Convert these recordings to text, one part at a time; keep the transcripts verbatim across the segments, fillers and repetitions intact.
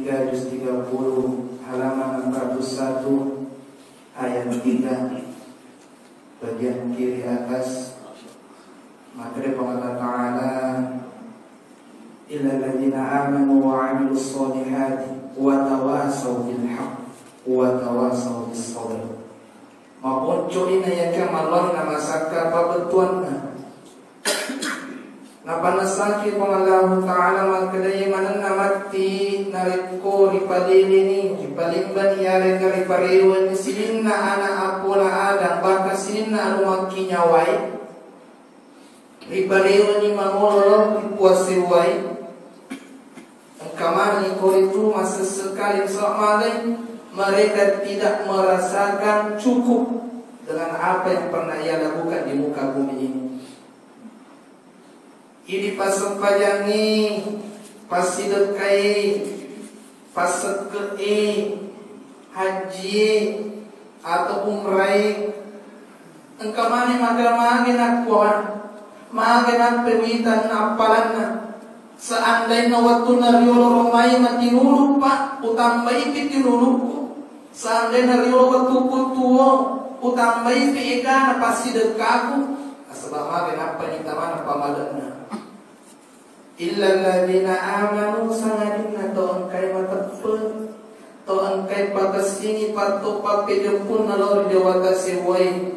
tiga, juz tiga puluh, halaman enam ratus satu, ayat tiga, bagian kiri atas. Makkeda Puang Allah Ta'ala, "Illal ladzina amanu wa amilus solihati wa tawasau bil haq wa tawasau bis sabr." Maponcoi na yakia maloang na masakka pabettuanna. Napanessaki Puang Allahu Ta'ala makkeda, iye manenna matti narekko ripaleleni, ripalimbani, yarega ripareweni sininna ana apola Adam, bahkan sininna anu makkinyawae, ripareweni mangolo lao ri puang sewwae. Engka maneng ko ritu masessekali, nasaba magai mereka tidak merasakan cukup dengan apa yang pernah ia lakukan di muka bumi ini. Idi passempajangngi, passidekkai, passekke'i, hajjie, atau umrai, engka mani maga-, mage nakkuan, mage nappewitan appalanna. Seandainna wettunna riolo romai matinulu, Pak, utambaipi tinulukku. Seandainna riolo wettukku tuo, utambaipi egana passidekkaku. Nasaba mage nappa nitamana pamalenna. Illalladzina amanu, sangadinna to engkai mateppe, to engkai pakessingi patto pappejeppunna lao ri dewata sewwae.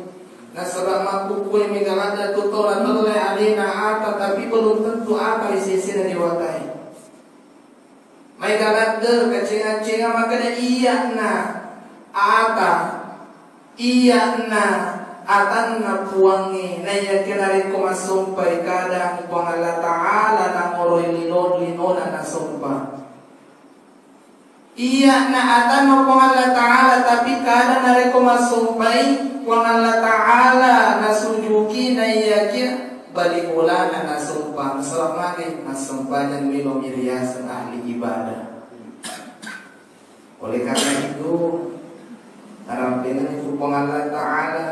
Nasaba makkukkuemi galadda tu tau natelle alena ata, tapi belum tentu ata ri sesena dewatae. Maega ladde kacenga-cenga makkeda, "Iya'na ata, iya'na atanna Puangnge." Naiyakia narekko massompai, kadang Puang Allah Ta'ala namoroi lino-, linona nasompa. Iya'na atanna Puang Allah Ta'ala, tapi kadang narekko massompai, Puang Allah Ta'ala nasujuki, naiyakia bali bolana nasompa, nasaba magi massempajang melo mi riaseng ahli ibadah. Oleh karena itu, narampengenni tu Puang Allah Ta'ala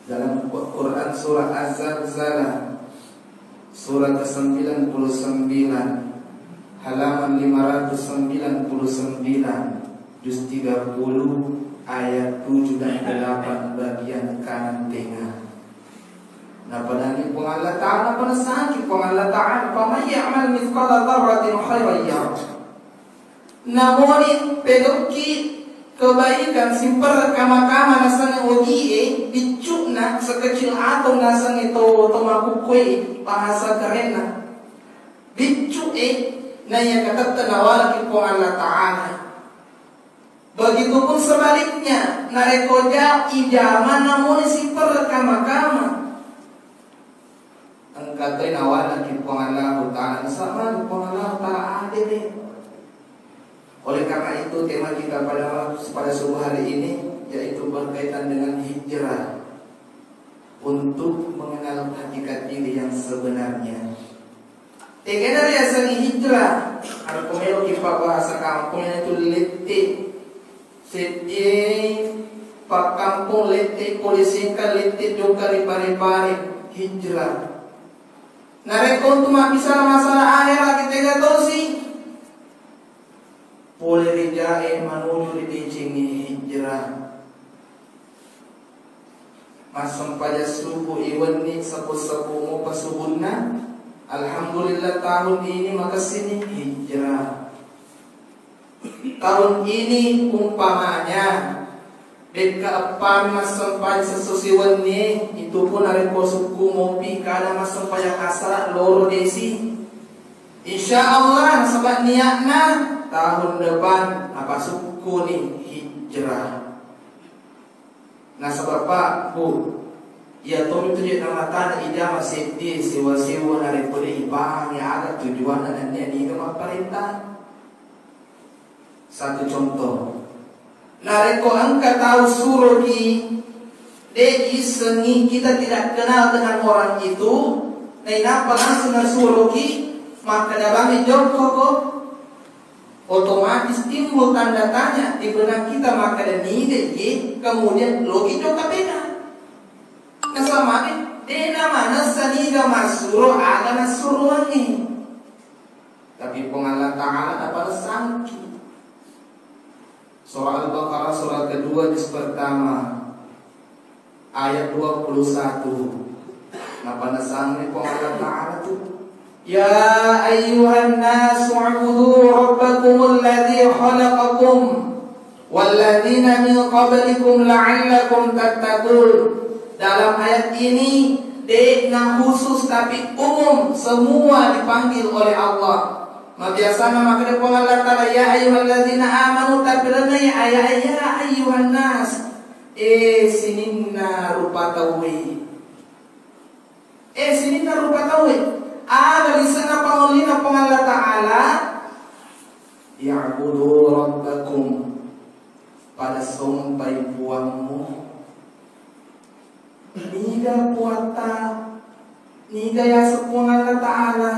dalam Quran surah Az-Zalzalah, surah kesembilan puluh sembilan, halaman lima ratus sembilan puluh sembilan, juz tiga puluh, ayat tujuh dan delapan, bagian kanan tengah. Napadangi Puang Allah Ta'ala, napanessaki Puang Allah Ta'ala, "Faman ya'mal mithqala dzarratin khairan yarah." Namoni pegauki kebaikan, simperre kama-kama nasengnge ogie, biccu'na, sekecil atom nasengnge to, to makkukkue'e, bahasa kerenna. Biccu'e, naiya katette nawalaki Puang Allah Ta'ala. Begitupun sebaliknya, narekko ja-, ijama namoni simperre kama-kama, engka toi nawalaki Puang Allahu Ta'ala, nasaba Puang Allahu Ta'ala adele. Oleh karena itu, tema kita pada, pada subuh hari ini yaitu berkaitan dengan hijrah, untuk mengenal hakikat diri yang sebenarnya. Tegana riasengngi hijrah, narekko meloki pabbahasa kampong, iyanatu lette. Seddie pakkampong lette pole sengka, lette jokka ri Pare-Pare, hijrah. Narekko untuk mabbicara masalah akhirat, tega tosi pole ri jae manuju ri decengnge, hijrah. Massempajang subuh i wenni, sepu-sepu mopa subunna. Alhamdulillah, tahun ini makessini hijrah. Tahun ini umpamanya, dekka eppami massempajang sesso siwenni, itu pun narekko sukku mopi kada massempajang asara loro desi. Insya Allah, nasaba niatna tahun depan napasukkuni hijrah. Nasaba, Pak, Bu, iya tommi tu je namatana ijama seddi sewa-sewa narekko de ipahangi aga tujuanna nennia niga mapparenta. Satu contoh, narekko engka tau suroki de issengi, kita tidak kenal dengan orang itu, nainappa langsung nasuroki, makkeda bami jokkoko, otomatis timbul tanda tanya di benak kita, makkeda niga iye, kemudian logi jokka pena. Nasaba magi, de namanessa niga massuro aga nassuroangngi. Tapi Puang Allah Ta'ala napanessanki. Surah Al-Baqarah, surah kedua, juz pertama, ayat dua puluh satu. Napanessanni Puang Allah Ta'ala tu, "Ya ayyuhan nasu ubudu rabbakumul ladzi khalaqakum walladzina min qablikum la'allakum tattaqun." Dalam ayat ini, de'na khusus tapi umum, semua dipanggil oleh Allah. Mabiasana makkeda Puang Allah Ta'ala, "Ya ayyuhalladzina amanu," tapi lalenna ya ayat, "Ya ayyuhan nas." Eh, sininna rupa tauwe. Eh, sininna rupa tauwe. Aga lisenna pangollina Puang Allah Ta'ala? "Ya'budu rabbakum." Pada sompai puangmu. Niga puatta? Niga yaseng Puang Allah Ta'ala?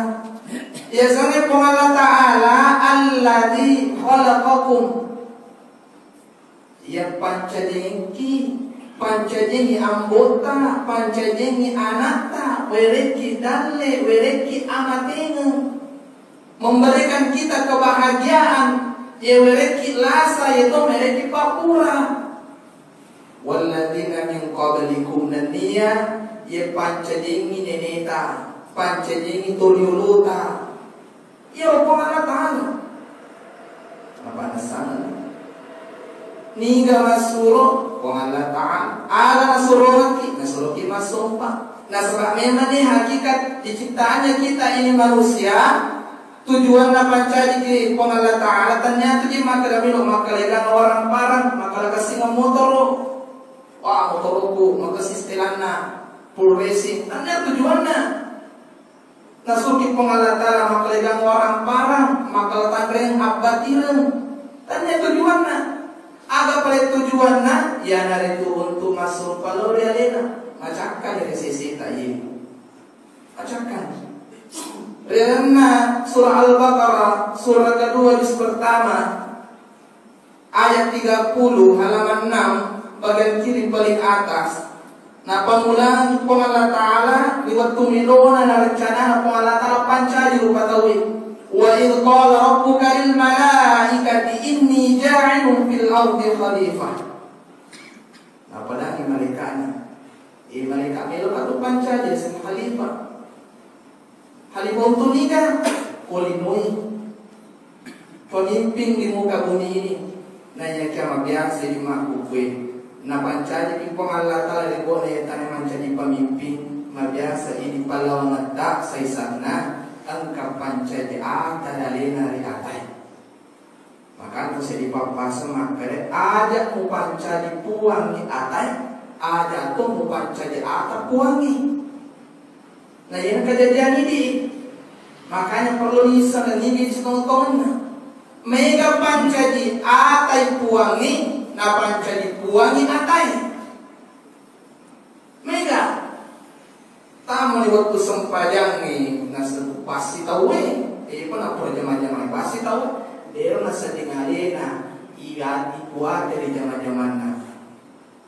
Yasengnge Puang Allah Ta'ala alladzi khalaqakum. Iya pancajengki, pancajengi ambotta, pancajengi anatta, werekki dalle, werekki amatengeng. Memberikan kita kebahagiaan, iya werekki lasa, iya to merekki pabbura. Walladzina min qablikum, nenniya iya pancajengi neneta, pancajengi toliolota. Iyaro Puang Allah Ta'ala. Apa nasana? Niga masuro Puang Allah Ta'ala. Ala nasurongki, nasuroki massompa. Nasaba memang ni hakikat diciptaannya kita ini manusia, tujuanna pancajiki Puang Allah Ta'ala, ternyata ji makkeda melo makkalegana warang-parang, makkalakassinga motoro. Wah, motorokku makessing setelanna, full racing. Ternyata tujuanna. Nasuroki Puang Allah Ta'ala makkalegana warang-parang, makkalatanreng abbatireng. Tennia tujuanna. Aga pale tujuanna? Iyanaritu untuk massompa lao ri alena, macakka ri seseta iye. Macakka. Ri lalenna surah Al-Baqarah, surah kedua, juz pertama, ayat tiga puluh, halaman enam, bagian kiri paling atas. Napamulangi Puang Allah Ta'ala ri wettu melona narencanana Puang Allah Ta'ala pancaji rupa tauwe. "Wa idh qala rabbuka lil malaikati inni ja'ilun fil ardi khalifah." Napadangi malaikatna, "Eh, malaika, meloka tu pancaji yaseng khalifah." Khalifah untuk niga? Ko linoi pemimpin di muka bumi ini. Naiyakia mabiasa idi makkukkue, napancaji Puang Allah Ta'ala ri kone tane mancaji pemimpin, mabiasa idi pallawangetta saisanna engka pancaji ata dalena ri atai. Makanya seddi pappaseng makkeda, aja mupancaji puangngi atai, aja to mupancaji ata puangngi. Nah, ini kejadian ini, makanya perlu disenengi di sitontonganna. Mega pancaji atai puangngi, napancaji puangngi atai. Mega. Tamani wettu sempajangngi naseng bassi tauwe, eh, pernah pura jama-jamai bassi tau, dero nasedding alena, iya ikuate ri jama-jamanna.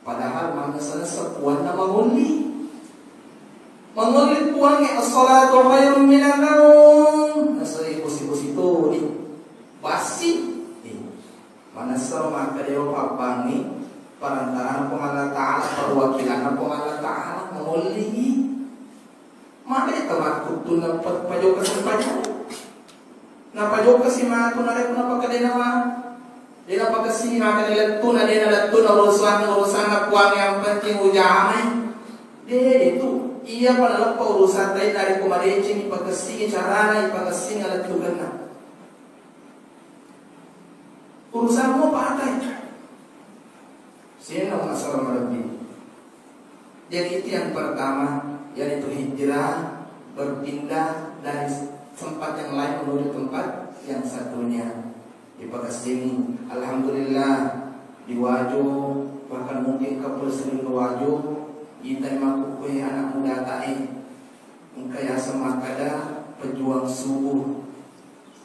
Padahal mangessa-ngessa puanna mangolli. Mangolli puangnge, "As-salatu khairum minan naum." Naseng bosi-bosi toni. Bassi. Eh. Manessaro makkeda iyaro pabbangngi parantarana Puang Allah Ta'ala, perwakilanna Puang Allah Ta'ala, mangollingi. Magi tamakkuttuna pa-, pajokka sempajang? Napajokka si matu narekko napakkeda de'na ma-, de'na pakessingi makkeda lettuna, de'na lettuna urusanna, urusanna Puang, yang penting ujamai. De' itu. Iyapa naleppa urusan lain narekko madecengi pakessingi carana, ipakessinga lettukenna. Urusanmu apa atai? Siena masalah malebbi. Jadi itu yang pertama, yaitu hijrah, berpindah dari tempat yang lain menuju tempat yang satunya. Dipakessingi, alhamdulillah, di Wajo, bahkan mungkin ke Pulau Seribu Wajo, itai makkukue anak muda tae. Engka yaseng makkeda pejuang subuh.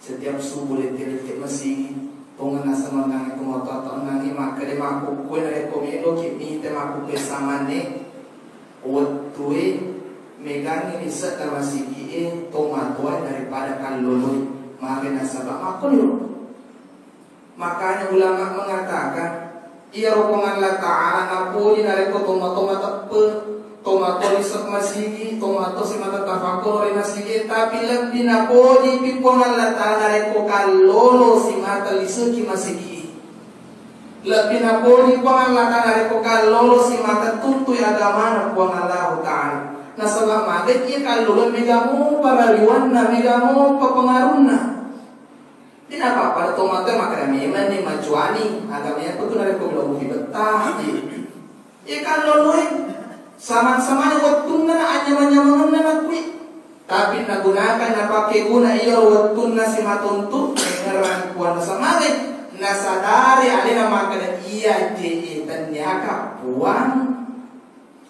Setiap subuh lette-lette masigi, tongeng naseng onnangnge, tomatoa onnangnge makkeda, makkukue narekko meloki mita makkukue samanne, wettue megangngi sedda masigie tomatoa daripada kalloloi. Maka Nasaba makkuniro. Makanya ulama mengatakan, iyaro Puang Allah Ta'ala napoji narekko tomatoa mateppe, tomatoa lise' masigi, tomatoa simata tafakkur ri masigi, tapi lebbi napojipi Puang Allah Ta'ala narekko kallolo simata liseki masigi. Lebbi napoji Puang Allah Ta'ala narekko kallolo simata tuntui agamana Puang Allah Ta'ala. Nasaba magai iya kallolo mega mopa rariwanna, mega mopa pengarunna. Tidak apa-apa, ada tomatoa makkeda memang ni macuani, agama iya tu narekko belum kita tahu. Iya kan loloe, sama-sama wettunna anyamang-nyamangenna nakui. Tapi nagunakan napake guna iya wettunna simatuntu, engerang kuanna samare, nasadari alena makkeda iya je tenniaka puang.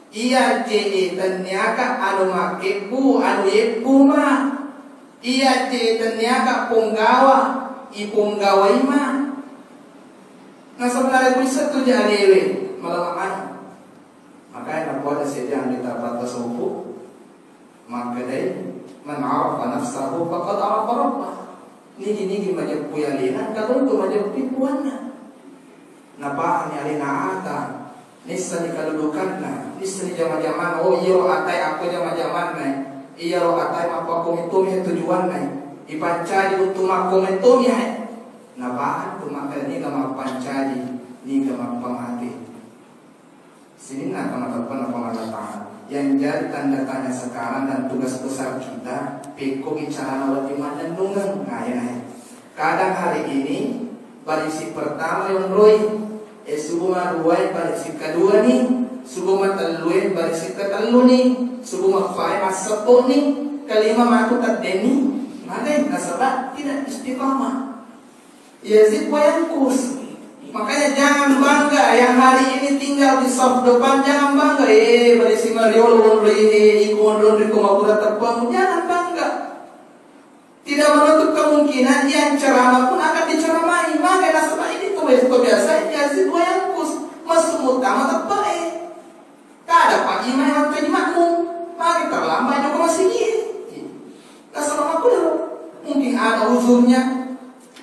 Iya je tenniaka anu makkebbu, anu yebbu ma. Iya je tenniaka ponggawa, iponggawai ma. Nasaba narekko issettu je alewe, malemma maneng. Makanya napoada sedding anrita tasawuf, makkedai, "Man arafa nafsahu faqad arafa rabbah." Nigi-nigi majeppui alena, engka tentu majeppui puanna. Napahani alena ata, nissani kadudukanna, nissani jama-jamanna. Oh, iyaro atae akko jama-jamanna, iyaro atae mappakkomittomi tujuanna, ipancaji untu makkomittomi. Napahani tu makkeda niga mappancaji, niga mappamate. Sininna ata mateppenna Puang Allah Ta'ala. Yang jadi tanda tanya sekarang dan tugas besar kita, pekkogi carana wedding mannennungeng. Nah, ya, nah, ya. Kadang hari ini, barisi pertama yonroi, eh, subuh maduai, barisi kedua ni, subuh matellue, barisi ketellu ni, subuh mapai, masseppo ni, kelima matu teddenni, magai nasaba tidak istiqamah. Yazid wa yanqus. Makanya jangan bangga yang hari ini tinggal di saf depan, jangan bangga, eh, barisi mariolo wonroi, eh, iko wonroi ko makura teppamu, jangan bangga. Tidak menutup kemungkinan yang ceramah pun akan diceramai. Maka nasaba ini to biasa, to biasa, Yazid wa yanqus. Masuk mutama teppae. Kada pa imai waktu di makmum, magi terlambat joko masigi. Nasaba makkuero, mungkin ada uzurnya.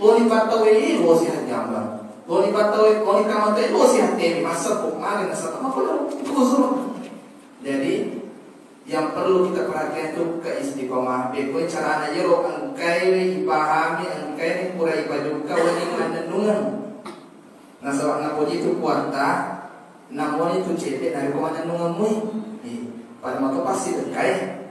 Loni pattawe, eh, losi hajjamba. Loni pattawe, loni kamate, losi hatemi, masseppo, magi nasaba makkuero, itu uzur. Jadi, yang perlu kita perhatikan itu keistiqomah. Pekoi carana iyaro engkai ipahami, engkai pura ipajukka, wedding mannennungeng. Nasaba napoji tu kuatta, namoni tu cedde narekko mannennungeng mui. Eh, pada mato pasti engkai.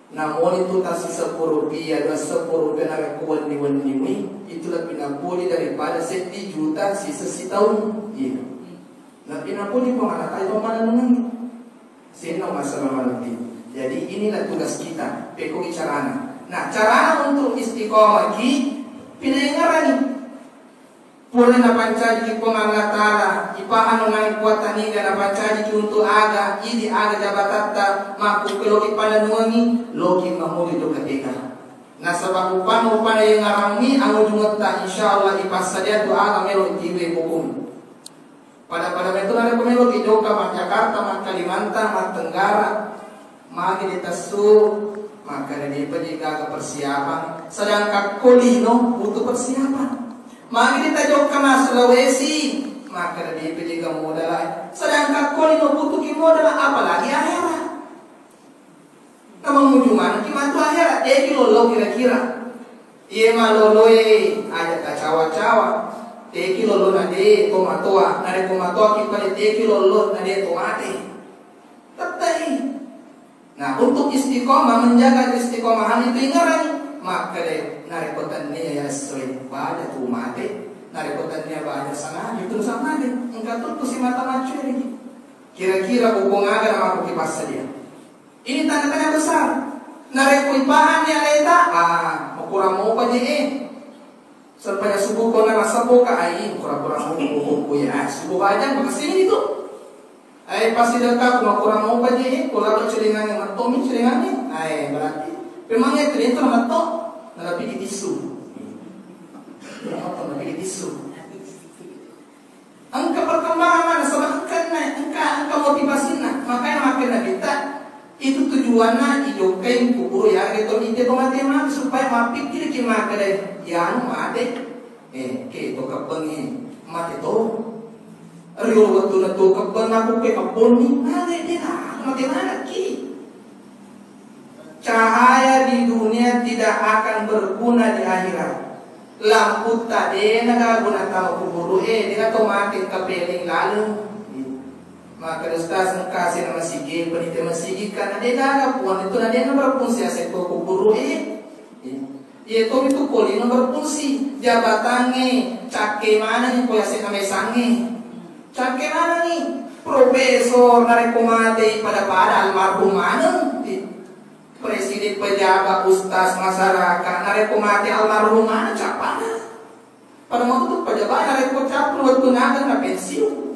Namoni tu tasi seppulo rupiah, dua seppulo rupiah narekko wenni-wenni mui, itu lebih napoji daripada seddi juta sisa sitaung. Iya. Lebih napoji pemanatai pemannennungeng. Senno masalah malebbi. Jadi inilah tugas kita. Pekkogi carana. Nah, carana untuk istiqomah ki, pinaingerani. Pura napancajiki Puang Allah Ta'ala, ipahang nonang kuatta niga napancajiki untuk aga, idi aga jabatatta, makkukkuloki pannennungengi, loki mamuli jokka tega. Nasaba upana-upana yengarammi angujungetta, insya Allah ipassadia tu aga melo tiwe hukum. Pada-pada metu narekko meloki jokka ma Jakarta, ma Kalimantan, ma Tenggara, magi ditassu, makkeda depa je gaga persiapan, sedangkan ko lino butuh persiapan. Magi ditajokka ma Sulawesi, makkeda depa je gaga modala, sedangkan ko lino butuhki modala, apalagi akhirat. Namammuju manengki matu akhirat, teki lollo kira-kira. Iye maloloe aja tacawa-cawa. Teki lollo na de to matoa, narekko matoaki pale teki lollo na de to mate. Tettai. Nah, untuk istiqomah, menjaga istiqomahan itu ingerangi. Makkeda, narekko tennia ya essoe, baja tu mate. Narekko tennia baja sangaja tu mate. Engka tu simata maccue lagi. Kira-kira bokong aga na mako kipassadia. Ini tanda-tanda besar. Narekko ipahanni aleta, ah, makurang mopa je, eh. Supaya subuh ko na nasabboka, ai, kura-kura mopa ko ya, ah, subuh bajang, makasih itu. Ai, pasti deka, makurang mopa je, eh, ko lalo celingannya, mattomi celingannya, ai, berarti. Memangnya itu, itu matto, nalapiki tisu. Matto, nalapiki tisu. Engka perkembangan mana, sebab engka, engka, engka motivasinna. Makanya makin Nabitta, itu tujuanna Jokkai kuburu, ya, gitu, ite to mate-mate supaya mappikkiriki makkeda, ya, anu mate. Eh, ke to kebbengngi mate to. Rio wettunna to kebbeng aku ke kebbonni, mate de na, mate manekki. Cahaya di dunia tidak akan berguna di akhirat. Lamputta de na guna tama kuburu e, de na to mate engka peling laleng. Maka ustaz engka sena masigi, penite masigi, karena de gaga puang itu na de na berfungsi ase ko kuburu e. Iya to itu ko lino berfungsi, jabatangnge cakke manengi ko ase na mesangnge. Cakke manengi, profesor narekko matei pada-pada almarhum maneng. Presiden, pejabat, ustaz, masyarakat, narekko mate almarhum maneng cappana. Pada mau tu pejabat narekko cappu wettu naga na pensiun.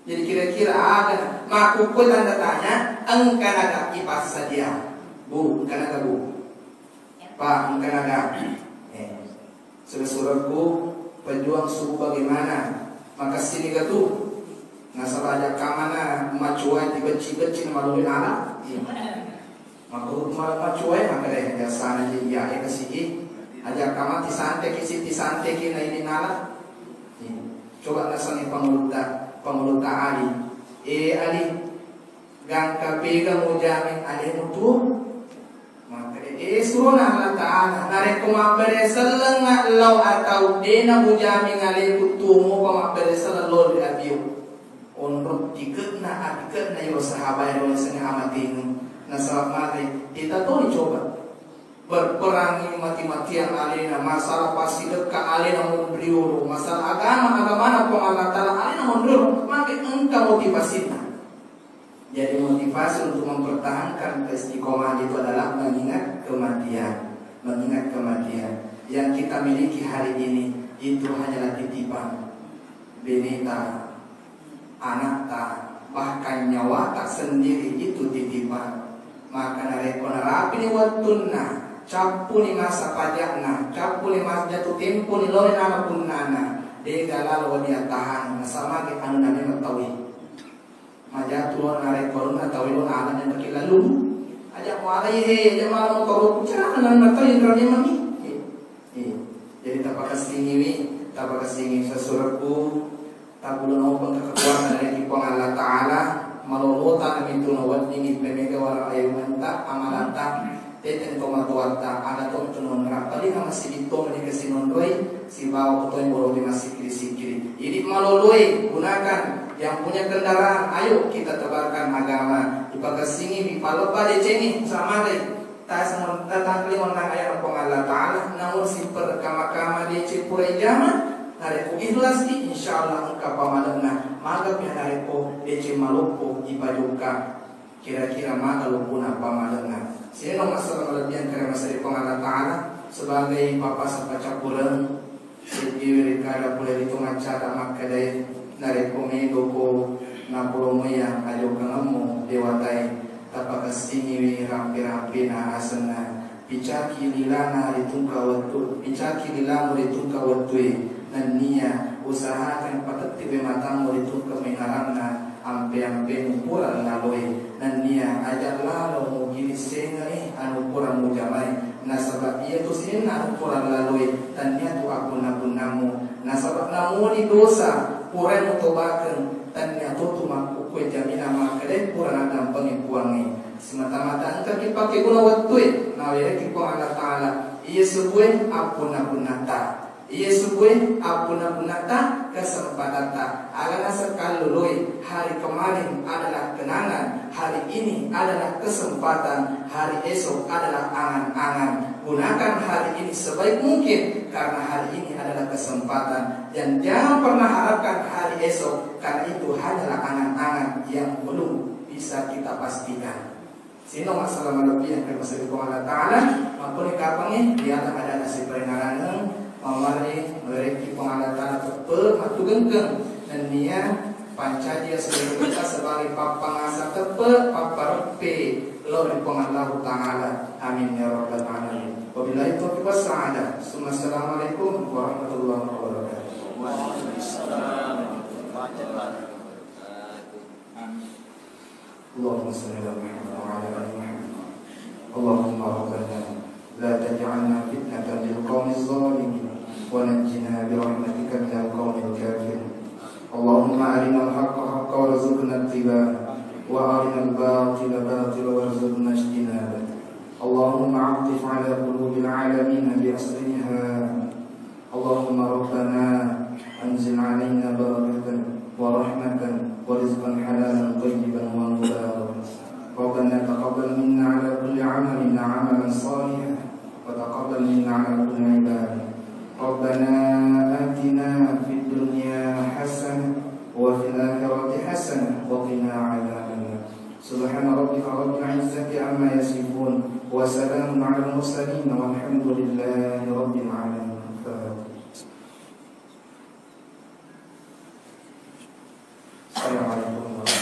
Jadi kira-kira aga makkukku tanda tanya, engka naga ipassadia. Bu, engka naga, Bu. Pak, engka naga. Eh. Sura-surakku, pejuang suku bagaimana? Makessini ga tu? Nasaba aja kamana macuai ti becci-becci na malori nala. Iya. Maka ma-, macuai maka deh biasana ji iya e kasigi. Aja kamana ti santeki si ti santeki na ini nala. Iya. Coba nasengi pangulutta, pangulutta Ali. Eh, Ali, gangka pega mujamin alemu tu? Makkeda, eh, surona Allah Ta'ala, narekko mabbere sellengnga lao atau de na mujamin aleku tu, mupa mabbere selleng lao ri abio. Onrong tike'na, atike'na iro sahabae ro sengnge amatengeng. Nasaba magai, kita toni coba. Berperangi mati-matiang alena, masalah passidekka alena monriolo, masalah agama, agamana Puang Allah Ta'ala alena monriolo, maka engka motivasinna. Jadi motivasi untuk mempertahankan keistiqomahan itu adalah mengingat kematian. Mengingat kematian. Yang kita miliki hari ini itu hanyalah titipan. Beneta, anakta, bahkan nyawata sendiri itu titipan. Maka narekko narapini wettunna, cappuni masa pajakna, cappuni masa jatuh temponi lori nana punnana, dega lalo wedding attahang, nasamagi anunna memang tauwe. Majatu lo narekko anunna tauwe lo nana yang kaki lalu. Aja mualai he, aja malam motor, cara nana tauwe yang rame mami. Eh, eh. Jadi tapakessingiwi, tapakessingi sessurekku. Tabbulung openg kekuatan dari Puang Allah Ta'ala, malolota namitu naweddingi pemega wara ayungenta, amalata, teten tomatoatta, aga tontu nonrappalinga masigi to meni kesinonroi, sibawa kutoi boloni massikkiri-sikkiri. Idi maloloi, gunakan yang punya kendaraan, ayo kita tebarkan agama, dipakessingi, dipalebba decengi, samadai. Tasmon-, tatangkli mennang ayat Puang Allah Ta'ala, namun siper kama-kama deceng pura ijama, narekko ikhlas ki, insya Allah engka pamalena. Maga pi narekko deceng maloppo ipajokka, kira-kira maga loppona pamalena. Sino masalah malebbiang kare masari Puang Allah Ta'ala sebagai papa sapacappureng. Seddiwi rikkada pole ritu maccata makkedae, narekko medoko napolomoiang ajokangemmu dewatae, tapakessingiwi rampe-rampena asenna, picaki lilana ri tungka wettu, picaki lilamu ri tungka wettue, nennia usahakan patettiwi matammu ri tungka mengaranna, ampe-ampemu pura laloe, nennia aja lalo mugilissengai anu pura mujamae, nasaba iyatu sininna anu pura laloe, tannia tu appunna-punnammu, nasaba namuni dosa purae mutobakeng, tannia totu makkukkue jaminang makkedae pura naddampengi Puangnge. Semata-mata engkaki pakkeguna wettue, nawereki Puang Allah Ta'ala, iya subue appunna-punnata. Iya subue appunna-punnata, kesempatatta. Aga naseng kalloloe, hari kemarin adalah kenangan, hari ini adalah kesempatan, hari esok adalah angan-angan. Gunakan hari ini sebaik mungkin, karena hari ini adalah kesempatan. Dan jangan pernah harapkan hari esok, karena itu hanyalah angan-angan yang belum bisa kita pastikan. Sino masalah malebbi yang termasuk Puang Allah Ta'ala, makkoni kapangngi, riala ada nasi paringarangeng, mawari, mereki Puang Allah Ta'ala teppe, mattugengkeng, nennia pancaji sebagai kita sebagai pappangasa teppe, pappareppe, lo ri Puang Allah Ta'ala. Amin ya rabbal alamin. Wabillahi taufiq wassa'adah. Summa assalamualaikum warahmatullahi wabarakatuh. Waalaikumsalam warahmatullahi wabarakatuh. Amin. اللهم صل على محمد وعلى آل محمد. اللهم ربنا لا تجعلنا فتنة للقوم الظالمين ونجنا برحمتك من القوم الكافرين. اللهم أرنا الحق حقا وارزقنا اتباعه وأرنا الباطل باطلا وارزقنا اجتنابه. اللهم عطف على قلوب العالمين بأسرها. اللهم ربنا أنزل علينا بركة ورحمة ورزقا حلالا طيبا ومباركا. ربنا تقبل منا على كل عملنا عملا صالحا وتقبل منا على كل عبادة. ربنا آتنا في الدنيا حسنة وفي الآخرة حسنة وقنا عذاب النار. سبحان ربك رب العزة عما يصفون وسلام على المرسلين والحمد لله رب العالمين. السلام عليكم ورحمة الله.